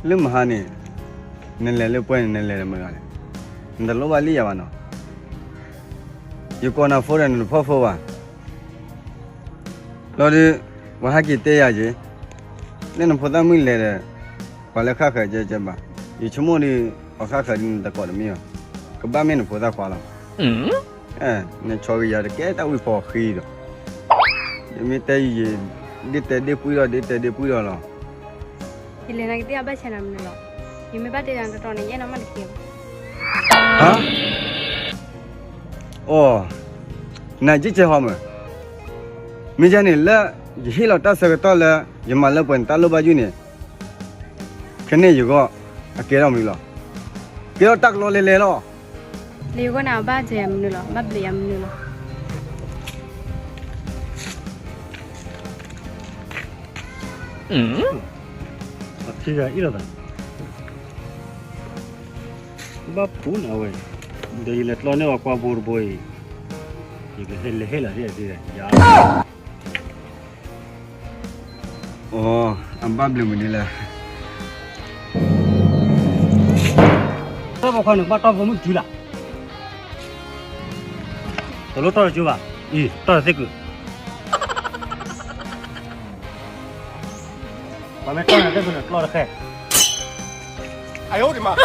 လၢမဟါန့ၣ် နလဲၤလၢပှဲၤန့ၣ် နလဲၤဒီးမတၤတဂၤလဲၣ်. နတလိၣ်ဘၣ်လံယၤဘၣ်နီၤ. ယကိးနၤဖိဒီးနတဖီၣ်ဖိဘၣ်. လီၤဒုး ပှၤဟဲက့ၤတဲယၤက့ၤ, လၢနဖိသၣ်မုၣ်လဲၤဒီး ပှၤလၢဃၣ်ဃၢၤကဲကဲဘၣ်. ယဆိကမိၣ်ဒုး ပှၤဃၣ်ဃၢၤဒုးနတကိးတမ့ၢ်ဘၣ်. ကဘၣ်မ့ၢ်နဖိသၣ်ခွါလီၤ. နဆီဂ့ၤယၤတကဲတၢ်ဝံၣ်ဖီဃံဒီး ယမ့ၢ်တဲယံၤယံၤ ဒ့တဲဒ့ပှံၢ်ဒီး ဒ့တဲဒ့ပှံၢ်ဒီးလီၤ. ယလဲၤနၤကသ့ၣ်အဘၣ်ဆဲးနၤမနုၤလီၤ. ယမ့ၢ်ဘၣ်တဲနၤတတီၤန့ၣ် ယအဲၣ်နၤမးတကဲဘၣ်. အိ, နကၠ့ကဲဟီမး. မ့ၢ်ယဲန့ၣ်လၢ ယဟ့ၣ်လီၤတၢ်ဆၢကတီၢ်လၢ ယမၤလၢပှဲၤနတၢ်လိၣ်ဘၣ်ယုၢ်န့ၣ် ခဲန့ၣ်ယဂီၢ် အကဲထီၣ်မနုၤလီၤ. ကဲထီၣ်တၢ်ကလီလဲၤလဲၤလီၤ. လၢယဂီၢ်န့ၣ် အဘၣ်စၢၤယၤမနုၤလီၤ, ဘၣ်ဘျုးယၤမနုၤလီၤ. အထံဂၤအံၤလီၤသး, ဘၣ်ဖှူနၤဝဲ, ဒီးယလဲၤကျီန့ၢ်အီၤကွၢ်ဘိတဘိအံၤ, ယကဟဲလဲၤဟ့ၣ်လီၤဒ်အသ့, ယၤ အိ, အဘၣ်ဘျုးမနုၤလဲၣ်. တၢ်ပိာ်ခွါန့ၣ် ကဘၣ်တီၢ်ဖိမုၣ်ကစုလၢ်, တလိၣ်တီၢ်တကၠိဘၣ်, အံၤ တီၢ်တသ့ၣ်ကုာ်, ပှၤမ့ၢ်တီၢ်နၤသ့ၣ်ကုာ်န့ၣ် ကျီတဃဲ, အယိဒံးမး.